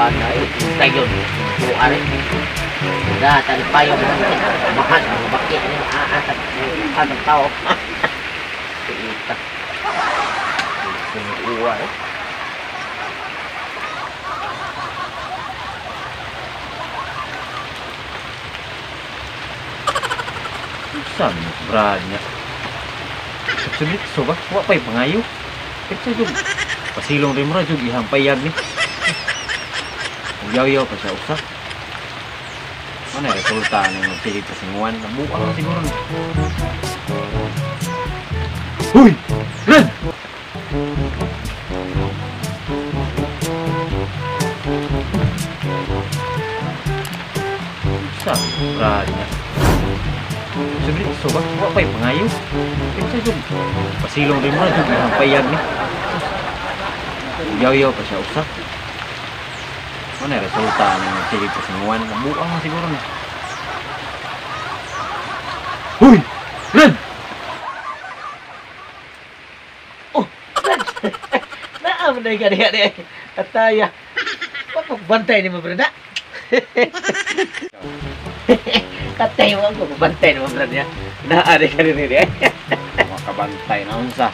Kuan ay tayo. Kuan. Da tan payo mahal bakit ni aatag ang tao. Ita. Uwa eh. Saan brad niya? Sulit so ba? Wa pa'y pangayo. Kitsa jug. Pasilong rin mo ra jug ihang payag ni. Yaw-yaw pa siya usa. Ano na resulta ng magsigig pasinguan? Nabuang na siguro ni. Huy! Red! Saan brad niya? Sulit so ba? Wa pa'y pangayo. Kitsa jug. Pasilong rin mo ra jug ihang payag ni. Yaw-yaw pa siya usa. Ano na resulta ng magsigig pasinguan? Nabuang na siguro ni. Huy! Red! Oh! Red! Naam na ka diha. Ataya. Pagbantay ni mo, brad. Katay mo ako, pagbantay ni mo, brad niya. Naari ka rin niya. Makabantay na unsa.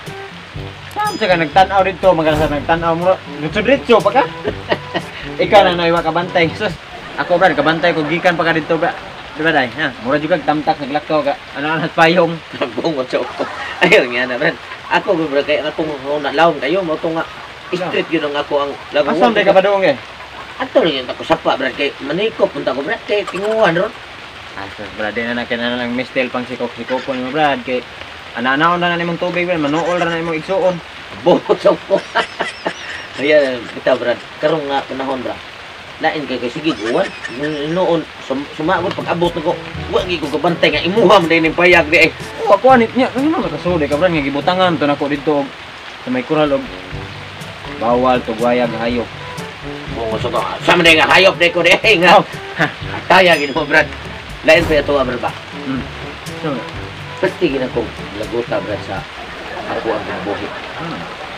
Saan siya ka nagtanaw dito? Magkano sa nagtanaw mo? Diretso-diretso pa ka? Ikaw na naiwa kabantay. Sus, ako brad, kabantay ko gikan pa ka dito bra. Diba day? Ha? Mura juga tamtak naglakaw ka. Ano ang payong? Nagbungot sa uko. Ayaw nga na brad. Ako brad kay akong una lawom kayo mo to nga street yun ang ako ang lagungon. Asa day ka ba doon eh? Ato lang yun ako sapa brad kay manikop punta ko brad kay tinguan ron. Asa brad di na na lang mistel pang sikok-sikopon mo brad kay ana-anaon na na nimong tubig brad, manuol ra na imong igsuon. Bungot sa uko. Ayan, bitaw brad. Karong nga panahon brad. Lain kay kay sige uwan. Noon sumagod pag abot nako. Wa gi ko kabantay nga imuha man din payag di ay. Oh, ako anit niya. Ano man kasudi ka brad nga gibutangan to nako didto sa may kural og bawal tugwayag hayop. Bungo sa ko. Sa man nga hayop di ko di ay nga. Ataya gid mo brad. Lain pa ato brad ba. So, pati gid akong laguta brad sa ako ang buhi.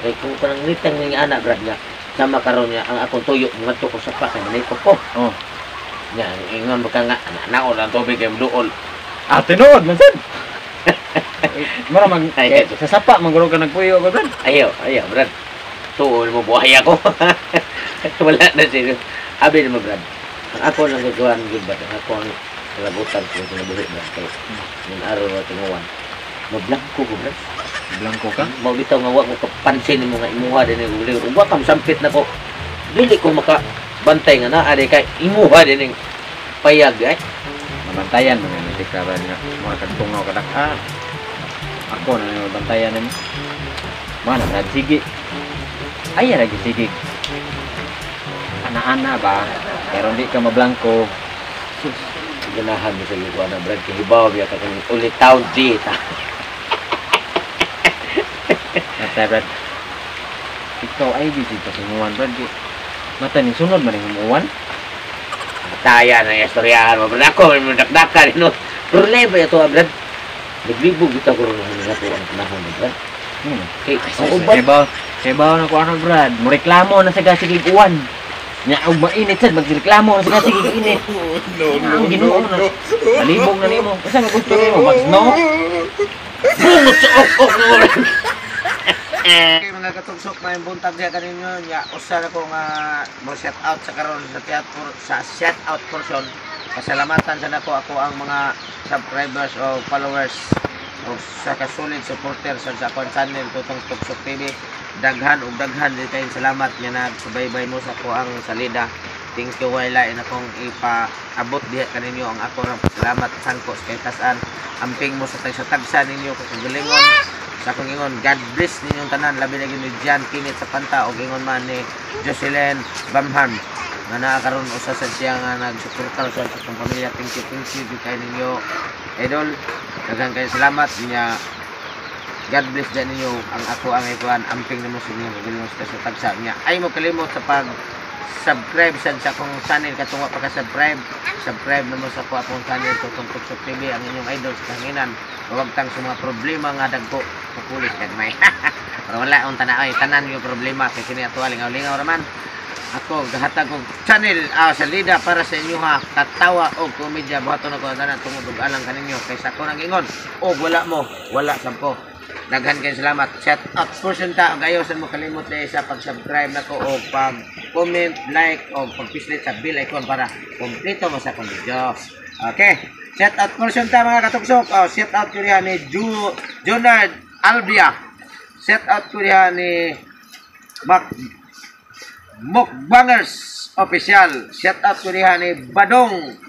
Kay kung kanang nitang nga anak brad nga sama karon niya ang akong tuyo ngadto ko sa pa kay maniko ko. Oh. Nya ingon baka nga naon ang tubig kay duol. Ah, tinuod man sad. Mura mag kay, sa sapa mangguro ka nagpuyo ba brad? Ayaw, ayaw brad. Tuol mo buhay ako. Wala na siya. Abi mo brad. Ang ako lang gagawan gyud brad. Ang ako ang kalabutan ko sa buhi brad kay ning araw nga tinguan. Mablangko ko brad. Blangko ka? Mao bitaw nga wa ko kapansin nimo nga imuha din ning uli. Ug wa kam sampit nako. Dili ko makabantay nga naa di kay imuha din ning payag ay. Mabantayan man nga ka ba nga mga kagtungaw ka dak. Ako na nang mabantayan nimo. Mana brad sige. Ay lagi sige. Ana-ana ba? Pero di ka mablangko. Sus, ganahan mo sa iyo na brad kay hibaw biya ka kung uli taon di ta. Mata brad. Ikaw ay di pa singuan brad. Mata ni sunod man humuan. Taya na istoryahan mo brad. Ako may dakdakan no. Problema ito brad. Naglibog ito ko ron nga po ang panahon brad. Kay ang uban kay na ko ano brad. Mo reklamo na sa gasigig uwan. Nya og mainit sad magreklamo na sa gasigig init. No no no no. Malibog na nimo. Asa nga gusto nimo mag-snow? Bungot sa ok mo brad. Okay, mga katugsok, may buntag diha kaninyo nya usa na ko nga mo shout out sa karon sa theater sa shout out portion. Pasalamatan sa nako ako ang mga subscribers o followers o sa kasulid supporter sa akong channel Tutong Tugsok TV. Daghan og daghan di kayong salamat nga nagsubaybay mo sa ako ang salida. Thank you way lain akong ipaabot diha kaninyo ang ako rang pasalamat sangkos kay tasan amping mo sa tagsa ninyo kagalingon. Sa akong ingon, God bless ninyong tanan, labi na gyud ni John Kinit sa Panta o ingon man ni Jocelyn Bamham nga naa karon usa sa siya nga nagsuporta sa akong pamilya. Thank you gyud kay ninyo idol. Daghang kay salamat niya. God bless din ninyo ang ako ang ikuan amping nimo sa inyong kagalingon sa tagsa niya. Ay mo kalimot sa pag subscribe sad sa akong channel katong wa pa ka subscribe, subscribe namo sa ako akong channel Tutong Tugsok TV, ang inyong idol sa kahanginan. Mawagtang sa mga problema nga dagko pupulis gagmay. Pero wala on tanan ay tanan yung problema kay kini ato lingaw-lingaw raman. Ako gahatag og channel sa lida para sa inyo ha, katawa og komedya. Buhaton ako ang tanan tungod og alang kaninyo, kaysa ako nang ingon og wala mo, wala sam ko. Daghan kay salamat. Shout out portion ta, og ayaw sad mo kalimot dahil sa pag-subscribe nako og pag comment, like og pagpislit sa bell icon para kompleto mo sa akong video. Okay. Shout out portion ta, mga katugsok. Oh, shout out ko diha ni Jonard Albia. Shout out ko diha ni Mac Mukbangers Official. Shout out ko diha ni Badong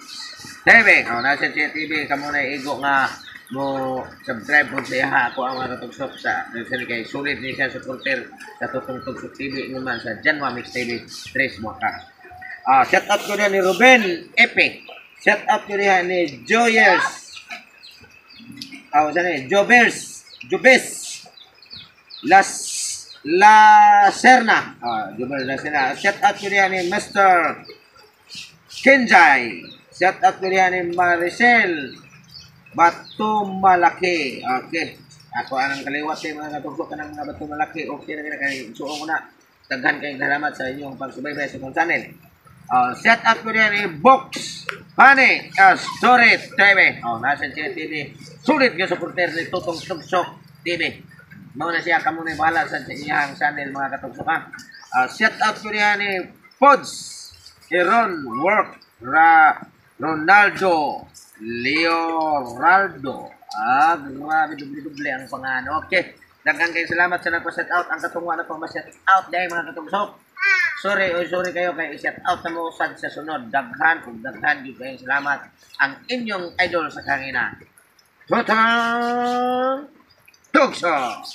TV. Oh, nasa siya TV, kamo na igo nga mo subscribe po sa iha ako ang mga katugsok sa sa kay sulit ni siya supporter sa Tutong Tugsok TV naman sa Janwa Mix TV Tres Mwaka. Shout out ko diha ni Ruben Epe. Shout out ko diha ni Joyers. Saan ni? Jobers. Jobes. Las La Serna. Jobers La Serna. Shout out ko diha ni Mr. Kenjay. Shout out ko diha ni Maricel Bato Malaki. Okay. Ako anang kaliwat kay mga katugsok kanang mga Bato Malaki. Okay na kay suong ko na. Daghan kayong salamat sa inyong pagsubaybay sa akong channel. Shout out ko diha ni Box Honey Story TV. Oh, nasa siya TV. Sulit yung supporter ni Tutong Tugsok TV. Mao na siya, kamo na bahala sa iyang channel, mga katugsok ha. Shout out ko diha ni Pods Iron Work Ra Ronaldo Leoraldo. Grabe, doble-doble ang pangalan. Okay. Daghan kayong salamat sa nagpa-shout out. Ang katungwa na pang ma-shout out dahil, mga katugsok. Sorry, oy, sorry kayo kay i-shout out na mo sad sa sunod. Daghan ug daghan gyud kayong salamat. Ang inyong idol sa kangina, Tutong Tugsok!